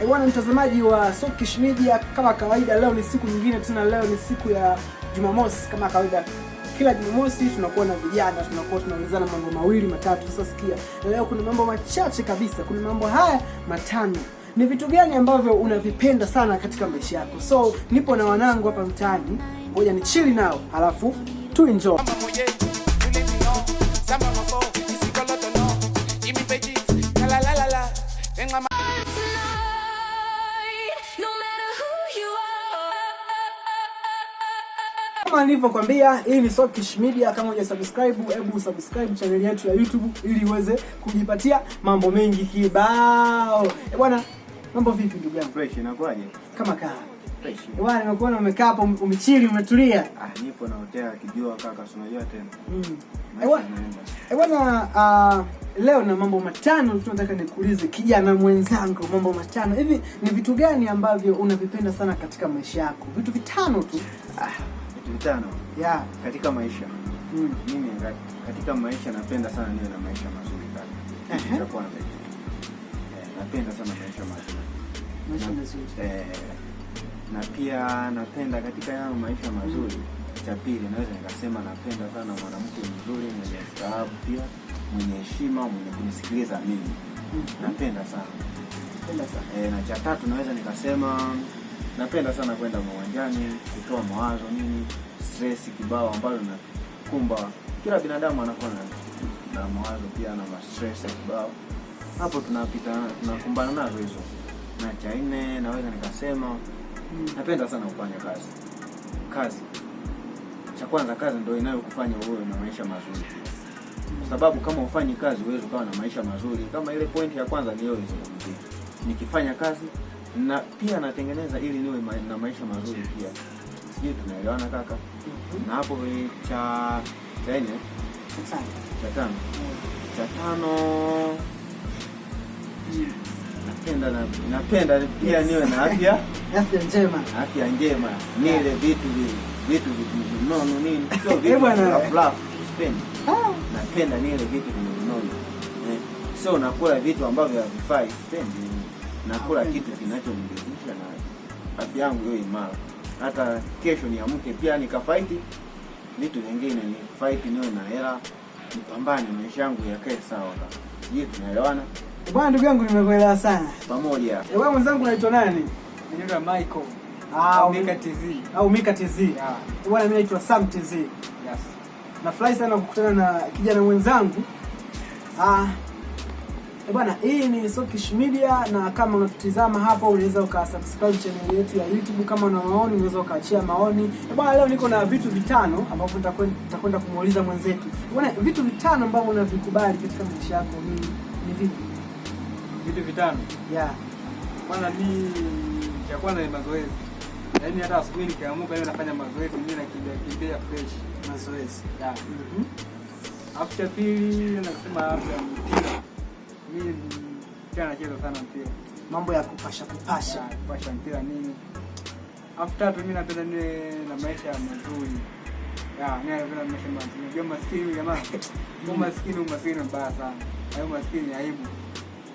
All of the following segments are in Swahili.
Bwana mtazamaji wa Sokish Media, kama kawaida, leo ni siku nyingine tena. Leo ni siku ya Jumamosi. Kama kawaida, kila Jumamosi tunakuwa na vijana, tunakuwa tunaulizana mambo mawili matatu. Sasa sikia, leo kuna mambo machache kabisa, kuna mambo haya matano. Ni vitu gani ambavyo unavipenda sana katika maisha yako? So nipo na wanangu hapa mtaani, ngoja ni chill nao halafu tu enjoy. No matter who you are. Kama nilivyokwambia, hii ni Sokish Media. Kama huja subscribe, hebu subscribe channel yetu ya YouTube ili uweze kujipatia mambo mengi kibao. Eh bwana, mambo vipi ndugu yangu? Fresh, inakuwaje? Kama kaa. Fresh. Eh bwana, nimekuona umekaa hapo umechill, umetulia. Ah, nipo na hotel kijua kaka, si unajua tena. Eh bwana, Maisha yanaenda. eh bwana, leo na mambo matano tu nataka nikuulize kijana mwenzangu, mambo matano. Hivi ni vitu gani ambavyo unavipenda sana katika maisha yako? Vitu vitano tu. Ah, vitu vitano katika maisha. Mimi katika maisha napenda sana niwe na maisha mazuri kaka. Kitu cha kwanza hicho. Eh, napenda sana maisha mazuri. Maisha mazuri. Eh, na pia napenda katika hayo maisha mazuri, cha pili naweza nikasema napenda sana mwanamke mzuri, mwenye staarabu pia, mwenye heshima, mwenye kunisikiliza mimi. Napenda sana. Napenda sana. E, na cha tatu naweza nikasema napenda sana kwenda uwanjani kutoa mawazo nini, stress kibao ambayo nakumba kila binadamu anakuwa na mawazo pia na stress kibao, hapo tunapita tunakumbana nazo hizo. Na cha nne naweza nikasema napenda sana kufanya kazi. Kazi cha kwanza, kazi ndio inayokufanya uwe na maisha mazuri pia, kwa sababu kama ufanyi kazi huwezi ukawa na maisha mazuri. Kama ile point ya kwanza niliyoizungumzia, nikifanya kazi na pia natengeneza ili niwe na maisha mazuri pia. Sijui tunaelewana kaka? Na hapo kwenye cha nne, Sana. cha tano, cha tano napenda pia niwe na afya Afya njema. Afya njema, nile vitu vinono nini, sio Eh, vitu bwana. rafu rafu, sipendi. Ah. Napenda nile vitu vinono, eh, sio nakula vitu ambavyo havifai, sipendi. Nakula kitu kinachoniridhisha na afya yangu iwe imara, hata kesho niamke pia nikafight vitu vingine, ni fight niwe na hela, nipambane maisha yangu yakae sawa. Sijui tunaelewana? Bwana ndugu yangu, nimekuelewa sana. Pamoja. Eh, wewe mwenzangu unaitwa nani? Naitwa Michael. Ah, Au Mika TZ. Au Mika TZ. Yeah. Bwana, mimi naitwa Sam TZ. Yes. Nafurahi sana kukutana na kijana mwenzangu. Ah, eh bwana, hii ni Sokish Media na kama unatutizama hapo unaweza ukasubscribe channel yetu ya YouTube. Kama una maoni unaweza ukaachia maoni. Eh bwana, leo niko na vitu vitano ambavyo nitakwenda kumuuliza mwenzetu. Eh bwana, vitu vitano ambavyo unavikubali katika maisha yako ni vipi? Vitu vitano. Yeah. Kwanza mi cha kwanza ni mazoezi. Yaani hata asubuhi nikiamka leo nafanya mazoezi, mimi nakimbia kimbia fresh. Mazoezi. Yeah. Alafu cha pili nasema labda mpira. Mimi pia nacheza sana mpira. Mambo ya kupasha kupasha. Yeah, kupasha mpira nini. Alafu tatu mimi napenda niwe na maisha mazuri. Yeah, mimi napenda maisha mazuri. Unajua maskini huyu jamaa. Umaskini umaskini mbaya sana. Hayo maskini ni aibu.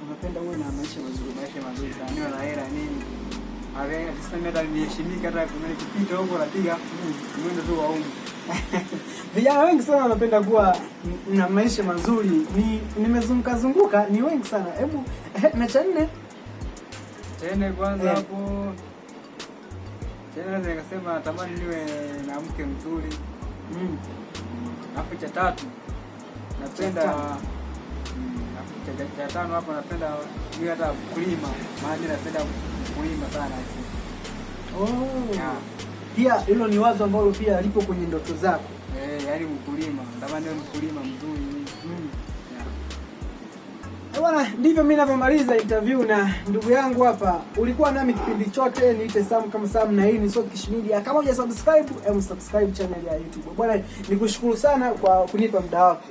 Unapenda uwe na maisha mazuri. Maisha mazuri sana, niwe na hela nini. Tuseme hata niheshimike, hata kuna nikipita huko napiga mwendo tu wa umu. Vijana wengi sana wanapenda kuwa na maisha mazuri. Ni nimezunguka zunguka ni wengi sana. Hebu na cha nne? Cha nne kwanza hapo. Cha nne naweza nikasema natamani niwe na mke mzuri. Alafu cha tatu napenda Cha tano. Alafu cha tano hapo napenda niwe hata mkulima, maana mimi napenda kulima sana. Oh. Yeah. Pia hilo ni wazo ambalo pia lipo kwenye ndoto zako. Eh, yaani mkulima, natamani niwe mkulima mzuri. Yeah. Eh, bwana, ndivyo mimi ninavyomaliza interview na ndugu yangu hapa. Ulikuwa nami kipindi chote, niite Sam kama Sam na hii ni Sokish Media. Kama hujasubscribe, hebu subscribe channel ya YouTube. Bwana, nikushukuru sana kwa kunipa muda wako.